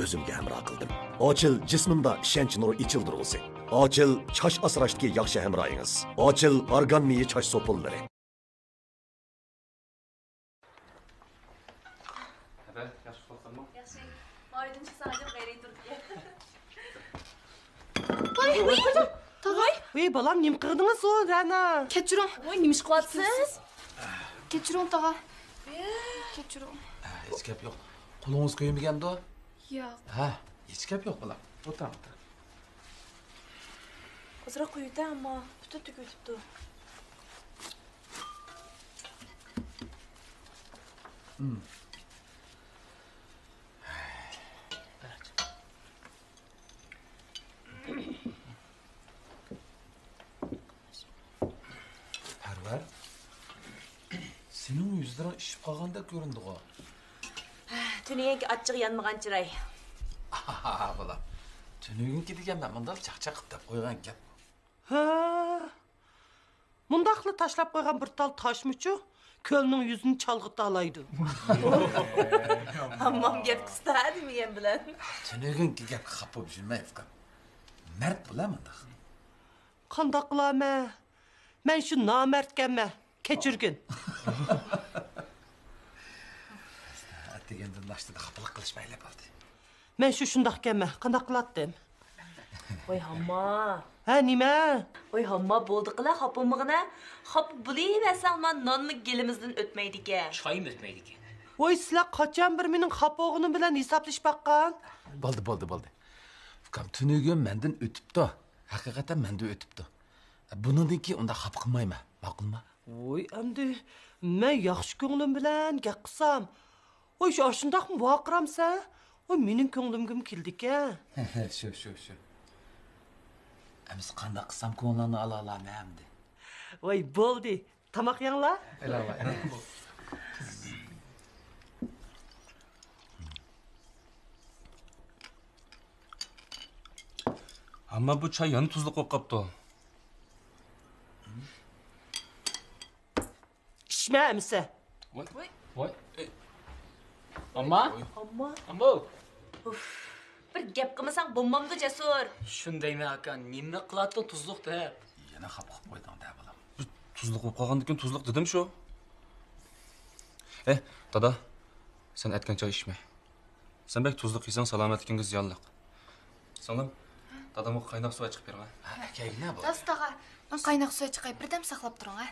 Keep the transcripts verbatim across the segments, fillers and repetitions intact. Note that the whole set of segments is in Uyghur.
ئۆزۈمگە ھەمراھ قىلدىم. ئاچىل جىسمىمدا ئىشەنچ نۇرى ئېچىلدۇرغۇسى. ئاچىل چاچ ئاسراشتىكى ياخشى ھەمراھىڭىز. ئاچىل ئارگان مېيى چاچ سوپۇنلىرى. ياخشى ئۇخلاپسەنمۇ؟ ياخشى. ماۋۇ يەردىن چىقساڭ ئەجەب غەيرىي تۇرىدىكەن. ۋاي، ۋاي، تاغا. ۋاي، بالام، نېمە قىلدىڭىز ئۇ، رەنا؟ كەچۈرۈڭ. ۋاي، نېمە ئىش قىلىۋاتىسىز؟ كەچۈرۈڭ، تاغا. كەچۈرۈڭ. ھېچ گەپ يوق. قولىڭىز كۆيمىگەندۇ؟ ياق. ھە، ھېچ گەپ يوق، بالام. ئولتۇرۇڭ، ئولتۇرۇڭ. ئازراق قويۇۋېتە، ئەمما پۈتۈن تۆكۈۋېتىپتۇ. پەرۋەر، سېنىڭ يۈزلىرىڭ ئىششىپ قالغاندەك كۆرۈندىغۇ؟ تۈنۈگۈنكى ئاچچىقى يانمىغان چىراي. ئاھا، بالام، تۈنۈگۈنكى دېگەن مەن مۇنداق چاقچاق قىلىپ دەپ قويغان گەپ. ھە، مۇنداقلا تاشلاپ قويغان بىر تال تاشمۇچۇ كۆلنىڭ يۈزىنى چالغىتالايدۇ. ھاممام گەپ قىستا دېمىگەن بىلەن. تۈنۈگۈنكى گەپكە خاپا بولۇپ يۈرمەي، ئۇكام. مەرد بولا مۇنداق. قانداق قىلارمەن؟ مەن شۇ نامەردكەنمەن. كەچۈرگىن. ئەتىگەندىن ناشتىدا خاپىلىق قىلىشمايلى بولدى. مەن شۇ شۇنداقكەنمەن. قانداق قىلاتتىم؟ ۋاي ھامما. ھە، نېمە؟ ۋاي ھامما، بولدى قىلە، خاپا بولمىغىنە. خاپا بولۇۋەرسەڭ، مانا نانمۇ گېلىمىزدىن ئۆتمەيدىكەن. چايمۇ ئۆتمەيدىكەن. ۋاي، سىلەر قاچان بىر مېنىڭ خاپا بولغىنىم بىلەن ھېسابلىشىپ باققان؟ بولدى، بولدى، بولدى. ئۇكام، تۈنۈگۈن مەندىن ئۆتۈپتۇ. ھەقىقەتەن مەندىن ئۆتۈپتۇ. بۇنىڭدىن كېيىن ئۇنداق خاپا قىلمايمەن، ماقۇلمۇ؟ ۋوي، ئەمدى مەن ياخشى كۆڭلۈم بىلەن گەپ قىلسام، ۋوي، شۇ ئاشۇنداقمۇ ۋارقىرامسەن؟ ۋوي، مېنىڭ كۆڭلۈمگىمۇ كېلىدىكەن. شۇ، شۇ، شۇ. ئەمىسە قانداق قىلسام كۆڭلۈڭنى ئالالامەن ئەمدى؟ ۋوي، بولدى، تاماق يەڭلار. ئەمما بۇ چاي يەنە تۇزلۇق بولۇپ قاپتۇ. ئىچمە ئەمىسە. ۋاي، ۋاي. ئامما؟ ئامما؟ ئامما؟ ئۇف، بىر گەپ قىلمىساڭ بولمامدۇ، جەسۇر؟ شۇندايمەن ئاكا، نېمە قىلاتتىڭ تۇزلۇق دەپ؟ يەنە خاپا قىلىپ قويدۇڭ دە، بالام. تۇزلۇق بولۇپ قالغاندىكىن تۇزلۇق دېدىم شۇ. ئەي، دادا، سەن ئەتكەن چاي ئىچمە. سەن بەك تۇزلۇق يېسەڭ سالامەتلىكىڭگە زىيانلىق. سىڭلىم، دادامغا قايناق سۇ ئەچىقىپ بېرىڭە. ھە، كەينە بۇ. راست، تاغا. مەن قايناق سۇ ئەچىقاي، بىردەم ساقلاپ تۇرۇڭ، ھە.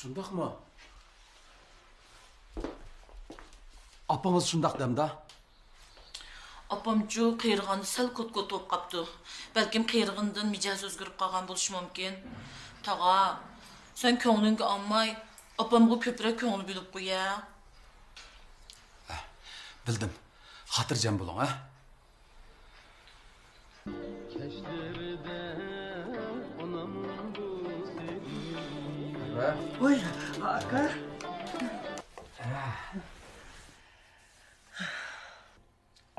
شۇنداقمۇ؟ ئاپىڭىز شۇنداق دەمدا؟ ئاپامچۇ قېرىغاندا سەل كوت-كوت بولۇپ قاپتۇ. بەلكىم قېرىغىنىدىن مىجەزى ئۆزگىرىپ قالغان بولۇشى مۇمكىن. تاغا، سەن كۆڭلۈڭگە ئالماي، ئاپامغا كۆپرەك كۆڭۈل بۆلۈپ قويە. ھە، بىلدىم. خاتىرجەم بولۇڭ، ھە. كەچلىرىدە ئانام بۇ سېنى ۋاي، ئاكا.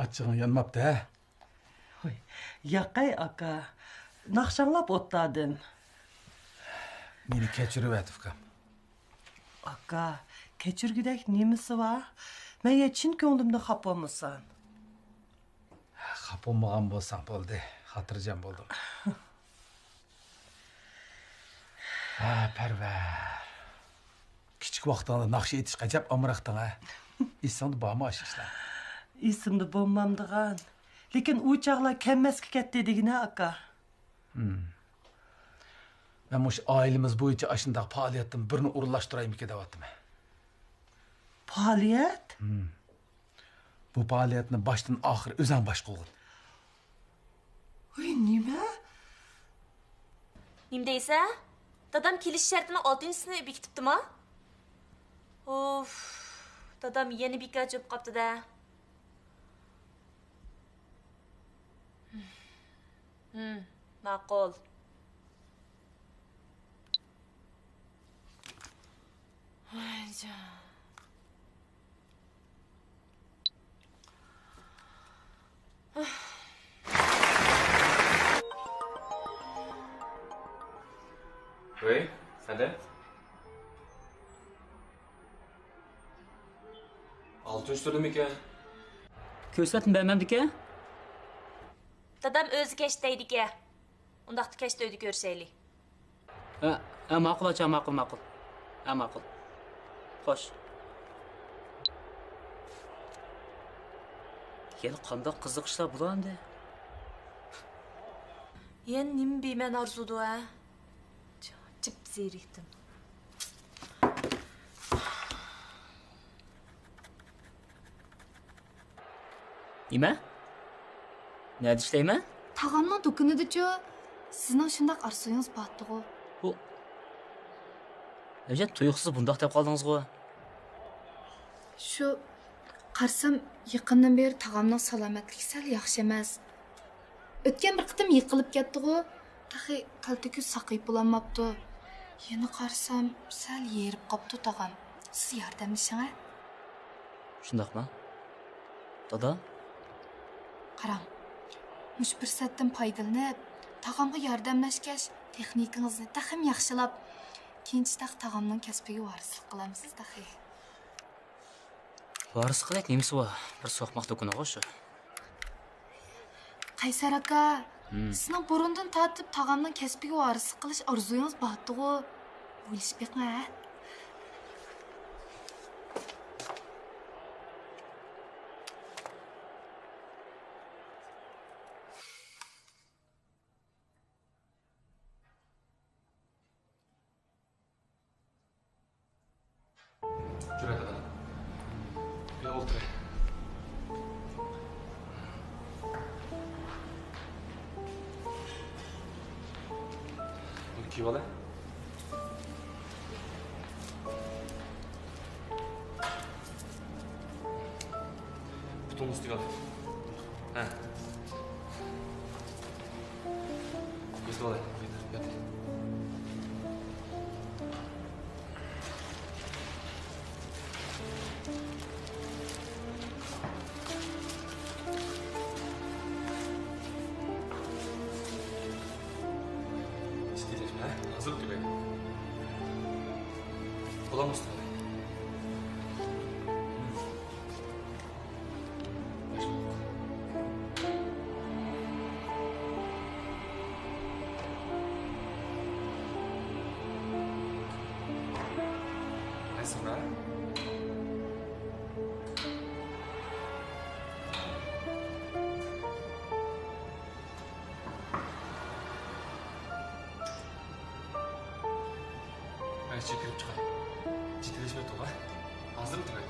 ئاچچىقىڭ يانماپتۇ، ھە؟ ۋاي، ياقەي، ئاكا. ناخشاڭلاپ ئولتۇردۇم. مېنى كەچۈرۈۋەت، ئۇكام. ئاكا، كەچۈرگۈدەك نېمىسى بار؟ مەن يا چىن كۆڭلۈمدىن خاپا بولمىسام. خاپا بولمىغان بولساڭ بولدى، خاتىرجەم بولدۇم. ھە، پەرۋەر. كىچىك ۋاقتىڭدا ناخشا ئېيتىشقا ئەجەب ئامراقتىڭ، ھە؟ ئېسىڭدە بارمۇ ئاشۇ ئىشلار؟ ئېسىمدە بولمامدىغان. لېكىن ئۇ چاغلار كەلمەسكە كەتتى دېگىنە، ئاكا. ھىم. مەن مۇشۇ ئائىلىمىز بويىچە ئاشۇنداق پائالىيەتتىن بىرنى ئورۇنلاشتۇرايمىكىن دەۋاتىمەن. پائالىيەت؟ ھىم. بۇ پائالىيەتنى باشتىن ئاخىر ئۆزۈڭ باشقۇرغىن. ھوي، نېمە؟ نېمە دەيسە؟ دادام كېلىش شەرتىنىڭ ئالتىنچىسىنى بېكىتىپتىما؟ ئۇف، دادام يەنە بىكار چۆپ قاپتۇ-دە. ھىم، ماقۇل. ۋاي جان. ۋەي، سەدە. ئالتىنچى تۈردىمىكەن؟ كۆرسەتمە بەرمەمدىكەن؟ دادام ئۆزى كەچتە دەيدىكەن. ئۇنداقتا كەچتە ئۆيدە كۆرۈشەيلى. ھە، ھە، ماقۇل، ئاچا، ماقۇل، ماقۇل. ھە، ماقۇل. خوش. يەنە قانداق قىزىق ئىشلار بولار ئەمدى؟ يەنە نېمە بىمەنە ئارزۇدۇ، ھە؟ جىپ زېرىكتىم. نېمە؟ نەدە ئىشلەيمەن؟ تاغامنىڭ دۇكىنىدىچۇ. سىزنىڭ شۇنداق ئارزۇيىڭىز بارتتىغۇ. بۇ، ئەجەب تۇيۇقسىز بۇنداق دەپ قالدىڭىزغۇ. شۇ، قارىسام، يېقىندىن بېرى تاغامنىڭ سالامەتلىكى سەل ياخشى ئەمەس. ئۆتكەن بىر قېتىم يىقىلىپ كەتتىغۇ. تېخى كالتە كۆز ساقىيىپ بولالماپتۇ. يەنە قارىسام، سەل ھېرىپ قاپتۇ تاغام. سىز ياردەملىشىڭە. شۇنداقمۇ؟ دادا؟ قاراڭ، مۇشۇ پۇرسەتتىن پايدىلىنىپ، تاغامغا ياردەملەشكەچ، تېخنىكىڭىزنى تېخىمۇ ياخشىلاپ، كېيىنچە تېخى تاغامنىڭ كەسپىگە ۋارىسلىق قىلامسىز تېخى. ۋارىسلىق قىلىش نېمىسى بار؟ بىر سوقماق دۇكىنىغۇ شۇ. قەيسەر ئاكا، ھىم. سىزنىڭ بۇرۇندىن تارتىپ تاغامنىڭ كەسپىگە ۋارىسلىق قىلىش ئارزۇيىڭىز بارتتىغۇ. ئويلىشىپ بېقىڭ، ھە؟ جۈرە دادا. بۇ يەرگە ئولتۇرە. بۇنى كىيىۋالە. پۇتۇڭنى ئۈستىگە ئال. ھە. يېتىۋالاي. يات. ھازىر تۈگەي. بولامدۇ ئۇستا؟ مەن ئىچىگە كىرىپ چىقاي. جىددىيلەشمەي تۇرغا. ھازىرلا تۈگەي.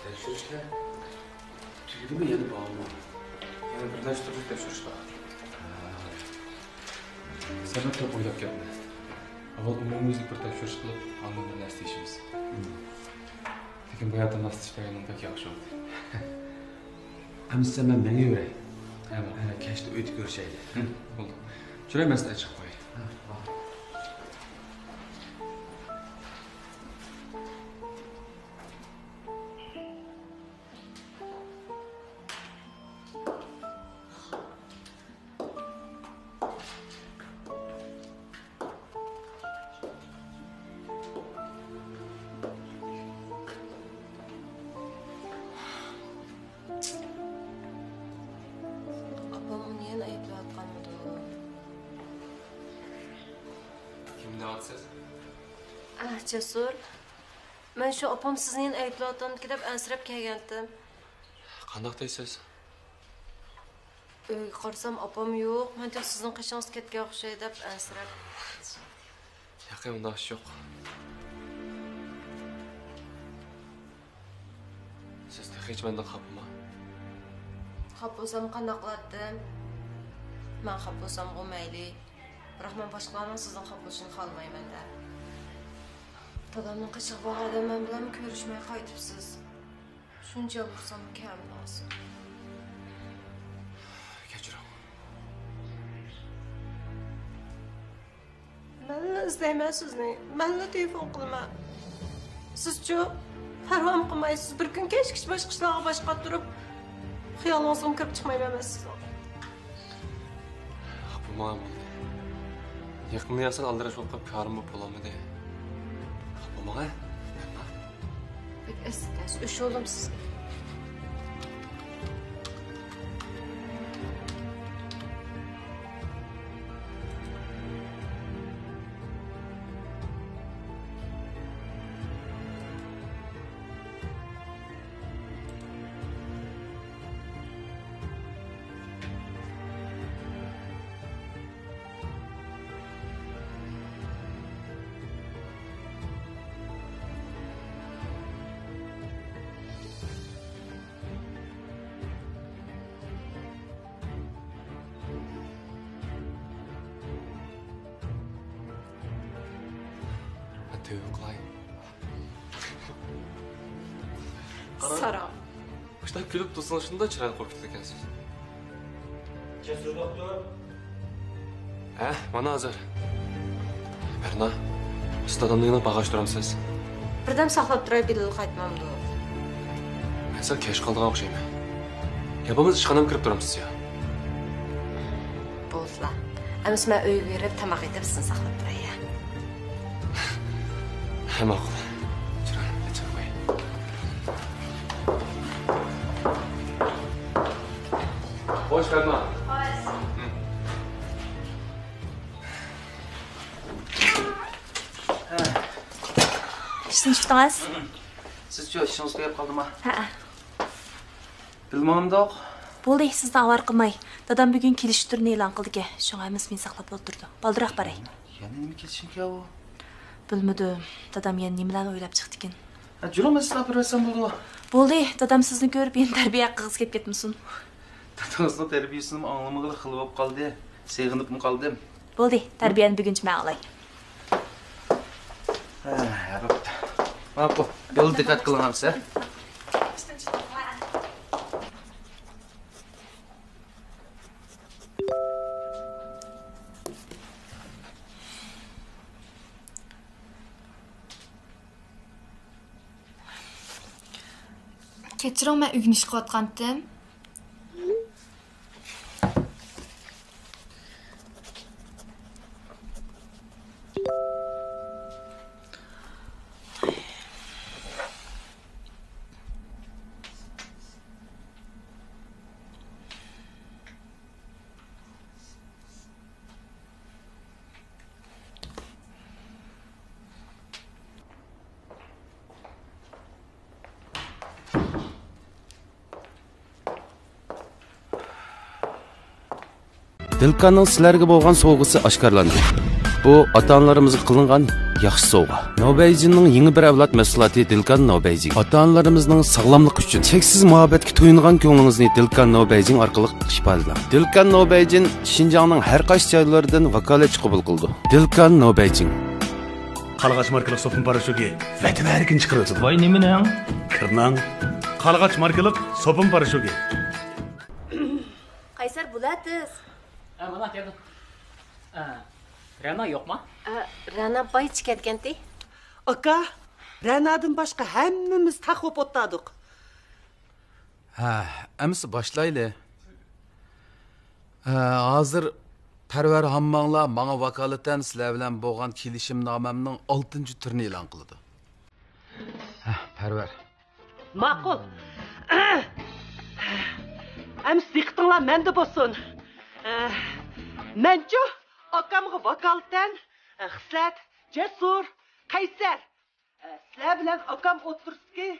تەكشۈرۈشلەر تۈگىدىمۇ يەنە بارمۇ؟ يەنە بىر نەچچە تۈرلۈك تەكشۈرۈش بار. سەن كۆپ ئويلاپ كەتمە. ئاۋۋال ئومۇميۈزلۈك بىر تەكشۈرۈش قىلىپ، ئاندىن بىر نەرسە دېيىشىمىز. لېكىن بۇ يەردە ماسلىشىپ بەرگىنىڭ بەك ياخشى بولدى. ئەمىسە مەن مېڭىۋېرەي. ھە، بولدى. ھە، كەچتە ئۆيدە كۆرۈشەيلى. ھە، بولدى. شۇراي، مەن سىلەرنى چىقىپ قوياي. ھە، بار. ئاپام ئۇنى يەنە ئەيىبلەۋاتقانمىدۇ؟ كىم دەۋاتىسىز؟ ئەھ، جەسۇر. مەن شۇ ئاپام سىزنى يەنە ئەيىبلەۋاتامدىكى دەپ ئەنسىرەپ كەلگەنتىم. قانداق دەيسىز؟ ئۆيگە قارىسام ئاپام يوق، مەن تېخى سىزنىڭ قېشىڭىزدا كەتكەن ئوخشاي دەپ ئەنسىرەپ. ياقى، ئۇنداق ئىش يوق. سىز تېخىچە مەندىن خاپىمۇ؟ خاپا بولسام قانداق قىلاتتىم؟ مەن خاپا بولسامغۇ مەيلى. بىراق مەن باشقىلارنىڭ سىزنىڭ خاپا بولۇشىنى خالىمايمەن-دە. دادامنىڭ قېشىغا بارغان ئادەم مەن بىلەنمۇ كۆرۈشمەي قايتىپسىز. شۇنچە يالۋۇرساممۇ كەمدىن ئالسۇن. كەچۈرۈڭ. مەنلا ئىزدەيمەن سىزنى، مەنلا تېلېفون قىلىمەن. سىزچۇ؟ پەرۋامۇ قىلمايسىز، بىر كۈن كەچكىچە باشقا ئىشلارغا باش قاتۇرۇپ، خىيالىڭىزغىمۇ كىرىپ چىقمايمەن مەن سىزنىڭ. خاپا بولماڭ بولدى. يېقىندا ياسان ئالدىراش بولۇپ قېلىپ كارىم بولۇپ بولالمىدى. خاپا بولماڭ ھە. بەك ئەسكى ئۆچ بولدۇم سىزگە. تۆۋە قىلاي. قارا. ساراڭ. مۇشۇنداق كۈلۈپ تۇرسىڭىز شۇنداق چىرايلىق بولۇپ كېتىدىكەنسىز. جەسۇر دوختۇر. ھە، مانا ھازىر. بەرنا، ئۇستاز دادامنى يەنە باغاش تۇرامسىز؟ بىردەم ساقلاپ تۇراي، بىللە قايتمامدۇ؟ مەن سەل كەچ قالىدىغان ئوخشايمەن. يا بولمىسا ئىشخانامغا كىرىپ تۇرامسىز يا؟ بولسىلا. ئەمىسە مەن ئۆيگە بېرىپ تاماق ئېتىپ سىزنى ساقلاپ تۇراي يا. ھە، ماقۇل. چىراي، ئېچىپ قوي. خوش، بەرنا. خوش. ئىشتىن چىقتىڭىز؟ سىزچۇ، ئىشىڭىز تۈگەپ قالدىما؟ ھەئە. بىلمىغاندۇق. بولدى، سىزنى ئاۋارە قىلماي. دادام بۈگۈن كېلىش تۈرىنى ئېلان قىلدىكەن، شۇڭا ھەممىسى مېنى ساقلاپ ئولتۇردى. بالدۇراق باراي. يەنە نېمە كېلىشىمكەن ئۇ؟ بىلمىدىم. دادام يەنە نېمىلەرنى ئويلاپ چىقتىكىن. ھە، جۇرۇڭ، مەن سىزنى ئاپىرىۋەتسەم بولىدۇ. بولدى، دادام سىزنى كۆرۈپ يەنە تەربىيە ھەققىڭىز كېلىپ كەتمىسۇن. دادىڭىزنىڭ تەربىيىسىنىمۇ ئاڭلىمىغىلى خېلى بولۇپ قالدى. سېغىنىپمۇ قالدىم. بولدى، تەربىيەنى بۈگۈنچە مەن ئالاي. ھە، بوپتۇ. ماقۇل. يولدا دىققەت قىلىڭ ئەمىسە. كەچۈرۈڭ، مەن ئۆگىنىش قىلىۋاتقانتىم. دىلكاننىڭ سىلەرگە بولغان سوۋغىسى ئاشكارىلاندى. بۇ ئاتا-ئانىلىرىمىزغا قىلىنغان ياخشى سوۋغا. نوبەيجىننىڭ يېڭى بىر ئەۋلاد مەھسۇلاتى دىلكان نوبەيجىن. ئاتا-ئانىلىرىمىزنىڭ ساغلاملىقى ئۈچۈن چەكسىز مۇھەببەتكە تويۇنغان كۆڭلىڭىزنى دىلكان نوبەيجىن ئارقىلىق ئىپادىلەڭ. دىلكان نوبەيجىن شىنجاڭنىڭ ھەر قايسى جايلىرىدىن ۋاكالەتچى قوبۇل قىلىدۇ. دىلكان نوبەيجىن. قالغاچ ماركىلىق سوپۇن پاراشوكى ۋەتەم ھەركىن چىقىرىۋېتىدۇ. ۋاي نېمىنىڭ؟ كىرنىڭ. قالغاچ ماركىلىق سوپۇن پاراشوكى. قەيسەر، بۇلە تېز. ھە، مانا كەلدىم. ھە، رەنا يوقما؟ ھە، رەنا بايىچە كەتكەنتى. ئاكا، رەنادىن باشقا ھەممىمىز تەق بولۇپ ئولتۇردۇق. ھە، ئەمىسە باشلايلى. ھە، ھازىر پەرۋەر ھامماڭلار ماڭا ۋاكالىتەن سىلەر بىلەن بولغان كېلىشىمنامەمنىڭ ئالتىنچى تۈرىنى ئېلان قىلىدۇ. ھە، پەرۋەر. ماقۇل. ئەمىسە دىققىتىڭلار مەندە بولسۇن. مەنچۇ ئاكامغا ۋاكالىتەن خىسلەت، جەسۇر، قەيسەر، سىلەر بىلەن ئاكام ئوتتۇرىسىدىكى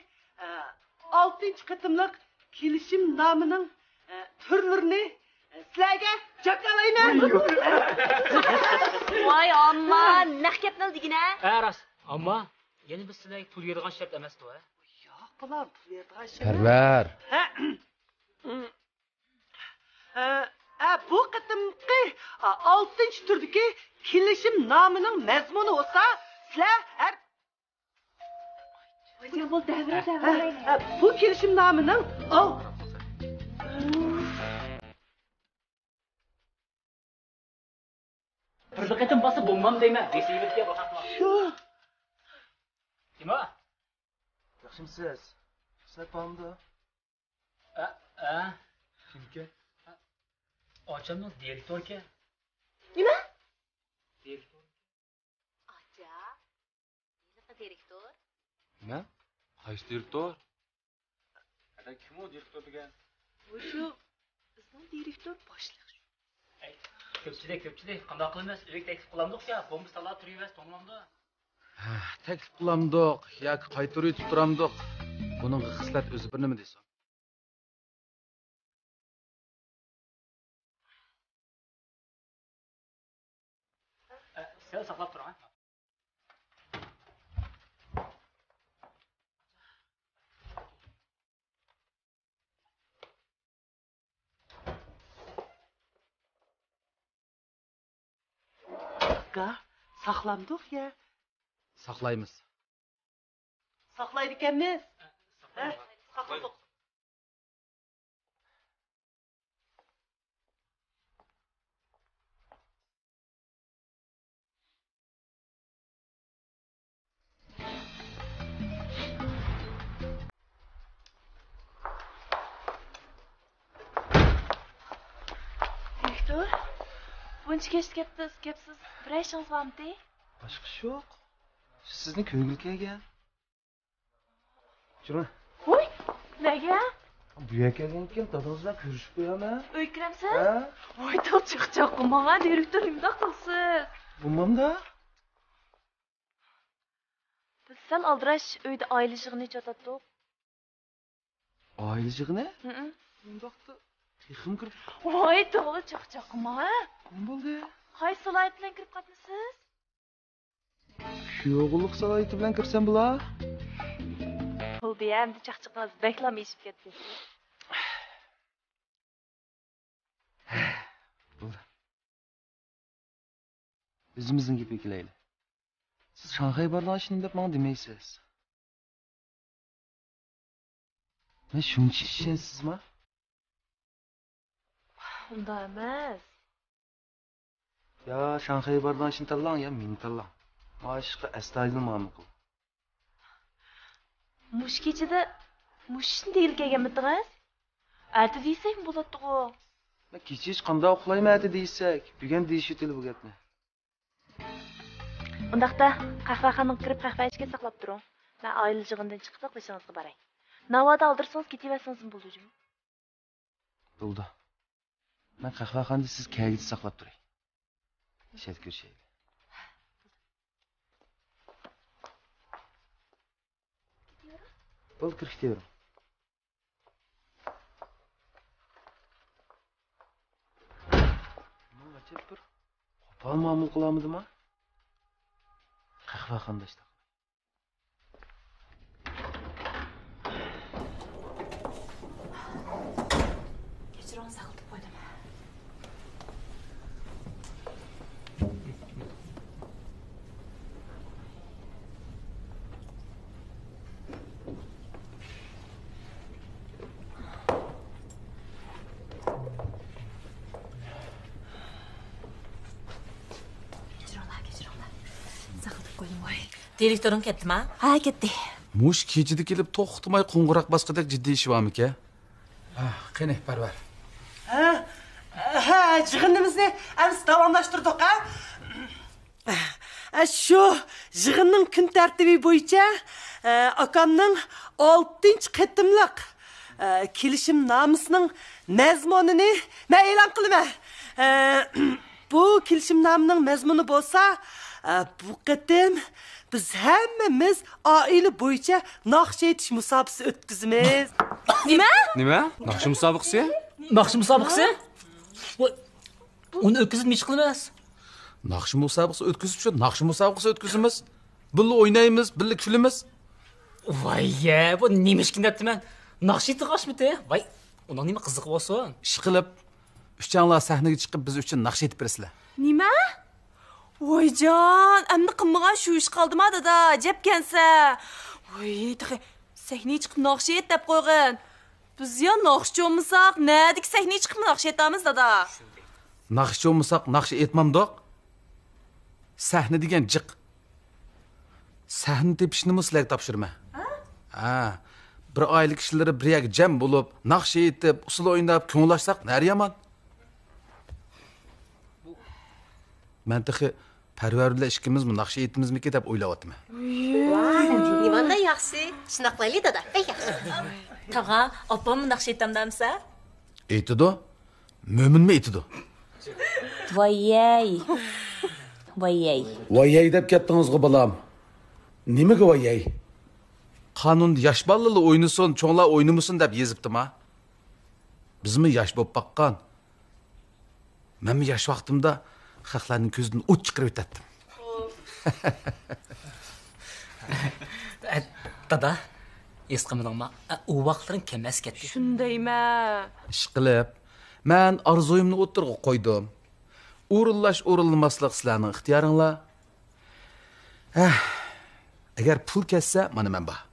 ئالتىنچى قېتىملىق كېلىشىمنامىنىڭ تۈرلىرىنى سىلەرگە جاكارلايمەن. ۋاي ئامما، نەق گەپنى دېگىنە. ھە، راست. ئامما، يەنە بىز سىلەرگە پۇل يەيدىغان شەرت ئەمەستۇ، ھە؟ ياق، پەرۋەر. ھە، ھە، بۇ قېتىمقى، ئالتىنچى تۈردىكى كېلىشىمنامىنىڭ مەزمۇنى بولسا، سىلەر ھەر، ھە، ھە، بۇ كېلىشىمنامىنىڭ، ئاۋ. بىر قېتىم باسسا بولمام دەيمەن، بېسىۋېتكەن بۇ خەقنى. شۇ. كىم ئۇ؟ ياخشىمسىز؟ رۇخسەت بارمىدۇ؟ ئە، ئە. كىمكەن؟ ئاچامنىڭ دىرېكتوركەن. نېمە؟ دىرېكتور. ئاچا، ھېلىقى دىرېكتور. نېمە؟ قايسى دىرېكتور؟ ئەدە، كىم ئۇ دىرېكتور دېگەن؟ مۇشۇ بىزنىڭ دىرېكتور باشلىق شۇ. ئەي، كۆپچىلىك، كۆپچىلىك، قانداق قىلىمىز؟ ئۆيگە تەكلىپ قىلامدۇق يا، بومبا سالا تۇرۇۋەرسە توڭلامدۇ؟ ھە، تەكلىپ قىلامدۇق ياكى قايتۇرۇۋېتىپ تۇرامدۇق؟ بۇنىڭغا خىسلەت ئۆزى بىر نېمە دېسۇن. ئە، سەل ساقلاپ تۇرۇڭ، ھە. ئاكا، ساقلامدۇق يا؟ ساقلايمىز. ساقلايدىكەنمىز. ھە؟ ساقلىدۇق. دىرېكتور، بۇنچە كەچتە كەپسىز، كەپسىز، بىرەر ئىشىڭىز بارمىدى؟ باشقا ئىش يوق. سىزنى كۆرگىلى كەلگەن. جۇمۇ. ۋوي، نەگە؟ بۇ يەرگە كەلگەندىن كېيىن دادىڭىز بىلەن كۆرۈشۈپ قويامەن. ئۆيگە كىرەمسىز؟ ھە؟ ۋوي، تاغ چاقچاق قىلماڭ، دىرېكتور نېمىنداق قىلسىز؟ بولمامدا؟ بىز سەل ئالدىراش ئۆيدە ئائىلە يىغىنى ئېچىۋاتاتتۇق. ئائىلە يىغىنى؟ ھىم. مۇنداقتا تېخىمۇ كىرىپ. ۋاي، توغرا چاقچاق قىلماڭ، ھە؟ نېمە بولدى؟ قايسى سالاھىيەت بىلەن كىرىپ قاتنىسىسىز؟ كۈيئوغۇللۇق سالاھىيىتى بىلەن كىرسەم بولا؟ بولدى، ئەمدى چاقچىقىڭىز بەكلا ئېشىپ كەتتى. بولدى. ئۆزىمىزنىڭ گېپىگە كېلەيلى. سىز شاڭخەي بارلىغان ئىشنى نېمە دەپ ماڭا دېمەيسىز؟ مەن شۇنچە ئىشەنسىزما؟ ئۇنداق ئەمەس. يا شاڭخەي بارىدىغان ئىشنى تاللاڭ، يا مېنى تاللاڭ. مانا ئىشقا ئەستايىدىل مۇئامىلە قىلىڭ. مۇشۇ كېچىدە مۇشۇ ئىشنى دېگىلى كەلگەنمىدىڭىز؟ ئەتە دېسەكمۇ بولاتتىغۇ. مەن كېچە ھېچ قانداق ئۇخلايمەن ئەتە دېسەك. بۈگۈن دېيىشىۋېتىلى بۇ گەپنى. ئۇنداقتا قەھۋەخانىغا كىرىپ قەھۋە ئىچكەچ ساقلاپ تۇرۇڭ. مەن ئائىلە يىغىنىدىن چىقىپلا بېشىڭىزغا باراي. ناۋادا ئالدىرىسىڭىز كېتىۋەرسىڭىزمۇ بولىدۇ جۇمۇ. بولىدۇ. مەن قەھۋەخانىدا سىز كەلگۈچە ساقلاپ تۇراي. ئىچەردە كۆرۈشەيلى. بولدى، كىرىپ كېتىۋېرىڭ. ماڭا ئەجەب بىر قوپال مۇئامىلە قىلالمىدىما؟ قەھۋەخانىداشلار. كەچۈرۈڭ، ساقلىتىپ قويدۇم. كەچۈرۈڭلار، كەچۈرۈڭلار. ساقلىتىپ قويدۇم، ۋاي. دىرېكتورۇڭ كەتتىما؟ ھە، كەتتى. مۇشۇ كېچىدە كېلىپ توختىماي قوڭغۇراق باسقۇدەك جىددىي ئىشى بارمىكەن؟ ھە، قېنى، پەرۋەر. ھە، ھە، يىغىنىمىزنى ئەمىسە داۋاملاشتۇردۇق، ھە؟ ھە، شۇ يىغىننىڭ كۈن تەرتىپى بويىچە، ھە، ئاكامنىڭ ئالتىنچى قېتىملىق، ھە، كېلىشىمنامىسىنىڭ مەزمۇنىنى مەن ئېلان قىلىمەن. ھە، بۇ كېلىشىمنامىنىڭ مەزمۇنى بولسا، ھە، بۇ قېتىم بىز ھەممىمىز ئائىلە بويىچە ناخشا ئېيتىش مۇسابىقىسى ئۆتكۈزىمىز. نېمە؟ نېمە؟ ناخشا مۇسابىقىسى؟ ناخشا مۇسابىقىسى؟ ۋاي، ئۇنى ئۆتكۈزۈپ نېمە قىلىمىز؟ ناخشا مۇسابىقىسى ئۆتكۈزۈپ شۇ ناخشا مۇسابىقىسى ئۆتكۈزىمىز. بىللە ئوينايمىز، بىللە كۈلىمىز. ۋاي يە، بۇ نېمە ئىشكىن دەپتىمەن. ناخشا ئېيتىدىغان ئىشمىتى؟ ۋاي، ئۇنىڭ نېمە قىزىقى بولسۇن؟ ئىشقىلىپ، ئۈچەڭلار سەھنىگە چىقىپ بىز ئۈچۈن ناخشا ئېيتىپ بېرىسىلەر. نېمە؟ ۋايجان، ئەمدى قىلمىغان شۇ ئىش قالدىما دادا، جەپكەنسە. ۋاي، تېخى سەھنىگە چىقىپ ناخشا ئېيت دەپ قويغىن. بىز يا ناخشىچى بولمىساق، نەدىكى سەھنىگە چىقىپ ناخشا ئېيتامىز دادا؟ ناخشىچى بولمىساق، ناخشا ئېيتمامدۇق؟ سەھنە دېگەن جىق. سەھنە تېپىشنىمۇ سىلەرگە تاپشۇرىمەن. ھە؟ ھە. بىر ئائىلە كىشىلىرى بىر يەرگە جەم بولۇپ، ناخشا ئېيتىپ، ئۇسسۇل ئويناپ، كۆڭۈل ئاچساق، نەدە يامان. مەن تېخى پەرۋەر بىلەن ئىككىمىزمۇ ناخشا ئېيتىمىزمىكى دەپ ئويلاۋاتىمەن. ۋاي، نېمانداق ياخشى. شۇنداق قىلايلى، دادا. بەك ياخشى. تاغا، ئاپاممۇ ناخشا ئېيتامدۇ ئەمىسە؟ ئېيتىدۇ. مۆمىنمۇ ئېيتىدۇ. ۋاييەي. ۋاييەي. ۋاييەي دەپ كەتتىڭىزغۇ، بالام. نېمىگە ۋاييەي؟ قانۇندا ياش بالىلار ئوينىسۇن، چوڭلار ئوينىمىسۇن دەپ يېزىپتىما؟ بىزمۇ ياش بولۇپ باققان. مەنمۇ ياش ۋاقتىمدا خەقلەرنىڭ كۆزىدىن ئوت چىقىرىۋېتەتتىم. ئە، دادا، ھېس قىلمىدىڭما؟ ئە، ئۇ ۋاقىتلىرىڭ كەم ئەمەس ئىكەن. شۇندايمە. ئىشقىلىپ، مەن ئارزۇيۇمنى ئوتتۇرىغا قويدۇم. ئورۇنلاش، ئورۇنلىماسلىق سىلەرنىڭ ئىختىيارىڭلار. ھە، ئەگەر پۇل كەتسە، مانا مەن بار.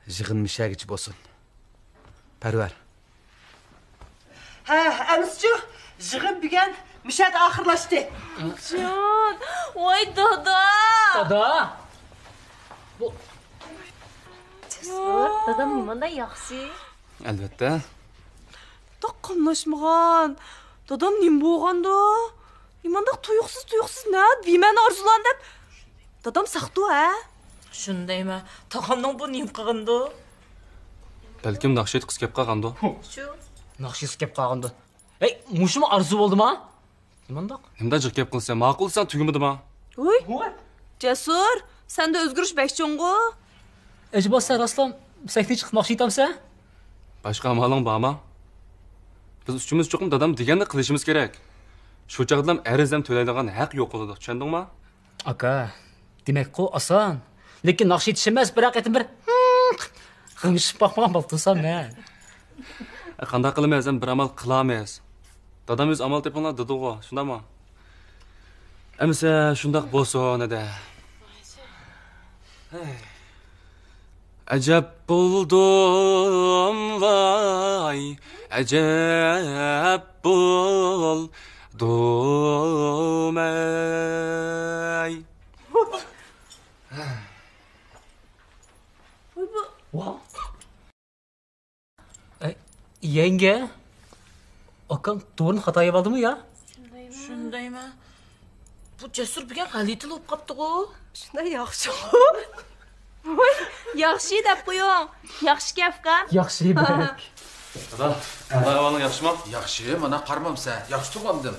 يىغىن مىشەگىچە بولسۇن. پەرۋەر. ھە، ئەمىسىچۇ، يىغىن بۈگۈن مىشەدە ئاخىرلاشتى. جان، ۋاي دادا. دادا. بۇ جەسۇر، دادام نېمانداق ياخشى. ئەلۋەتتە. داق قاملاشمىغان. دادام نېمە بولغاندۇ؟ نېمانداق تۇيۇقسىز، تۇيۇقسىز نە بىمەنە ئارزۇلارنى دەپ. دادام ساقتۇ، ھە؟ شۇندايمە. تاغامنىڭ بۇ نېمە قىلغىنىدۇ؟ بەلكىم ناخشا ئېيتقۇسى كەپ قالغاندۇ؟ شۇ. ناخشا ئېيتقۇسى كەپ قالغاندۇ. ھەي، مۇشۇمۇ ئارزۇ بولدىما؟ نېمانداق؟ نېمىدەك جىق گەپ قىلىسەن؟ ماقۇل دېسەڭ تۈگىمىدىما؟ ھۇي. جەسۇر، سەندە ئۆزگىرىش بەك چوڭغۇ. ئەجەبا سەن راستلا سەھنىگە چىقىپ ناخشا ئېيتامسەن؟ باشقا ئامالىڭ بارما؟ بىز ئۈچىمىز چوقۇم دادام دېگەننى قىلىشىمىز كېرەك. شۇ چاغدىلا ئەرز ھەم تۆلەيدىغان ھەق يوق بولىدۇ، چۈشەندىڭما؟ ئاكا، دېمەكقۇ ئاسان. لېكىن ناخشا ئېيتىش ئەمەس، بىراق قېتىم بىر غىڭشىپ باقمىغان بولۇپ تۇرسام مەن. قانداق قىلىمىز، ھەم بىر ئامال قىلامىز. دادام ئۆزى ئامال تېپىڭلار دېدىغۇ، شۇنداقمۇ؟ ئەمىسە شۇنداق بولسۇن، ھەدە. ئەجەب بولدۇم ۋاي، ئەجەب بولدۇم ئەي. ۋاھ. ئەي، يەڭگە، ئاكاڭ دورىنى خاتا يەۋالدىمۇ يا؟ شۇندايمۇ؟ بۇ جەسۇر بۈگۈن غەلىتىلا بولۇپ قاپتىغۇ. شۇنداق ياخشىغۇ. ۋاي، ياخشى دەپ قويۇڭ. ياخشىكەن ئۇكام. ياخشى بەك. دادا، ئەھۋالىڭ ياخشىمۇ؟ ياخشى، مانا قارىمامسەن. ياخشى تۇرغانىدىم.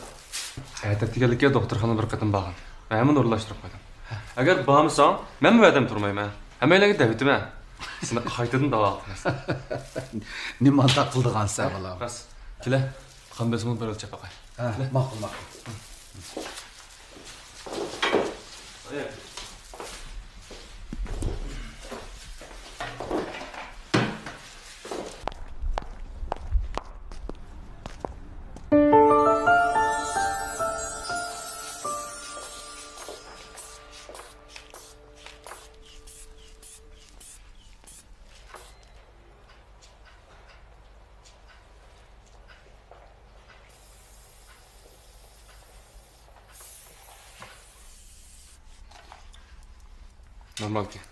ھەيدەپ دېگەنلىككە دوختۇرخانىغا بىر قېتىم بارغىن. مەن ھەممىنى ئورۇنلاشتۇرۇپ قويدۇم. ئەگەر بارمىساڭ، مەنمۇ ۋەدەم تۇرمايمەن. ھەممەيلەنگە دەۋېتىمەن. سېنى قايتىدىن داۋالىتىمىز. نېمانداق قىلىدىغانسەن، بالام؟ راست. كېلە، قان بېسىمىنى بىر ئۆلچەپ باقاي. ھە، ماقۇل، ماقۇل. نورمالكەن.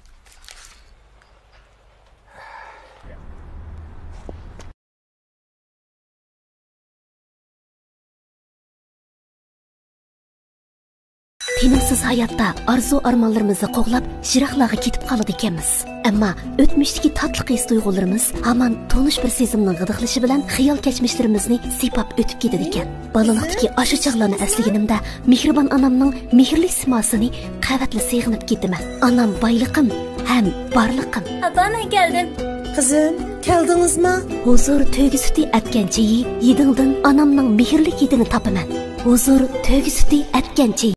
تىنىمسىز ھاياتتا ئارزۇ-ئارمانلىرىمىزنى قوغلاپ، يىراقلارغا كېتىپ قالىدىكەنمىز. ئەمما ئۆتمۈشتىكى تاتلىق ھېس-تۇيغۇلىرىمىز ھامان تونۇش بىر سېزىمنىڭ غىدىقلىشى بىلەن خىيال كەچمىشلىرىمىزنى سىيپاپ ئۆتۈپ كېتىدىكەن. بالىلىقتىكى ئاشۇ چاغلارنى ئەسلىگىنىمدە، مېھرىبان ئانامنىڭ مېھىرلىك سىماسىنى قەۋەتلا سېغىنىپ كېتىمەن. ئانام بايلىقىم ھەم بارلىقىم. ئاپا، مەن كەلدىم. قىزىم، كەلدىڭىزما؟ ھۇزۇر تۆگە سۈتى ئەتكەن چېيى، ھىدىڭدىن ئانامنىڭ مېھىرلىك ھىدىنى تاپىمەن. ھۇزۇر تۆگە سۈتى ئەتكەن چېيى.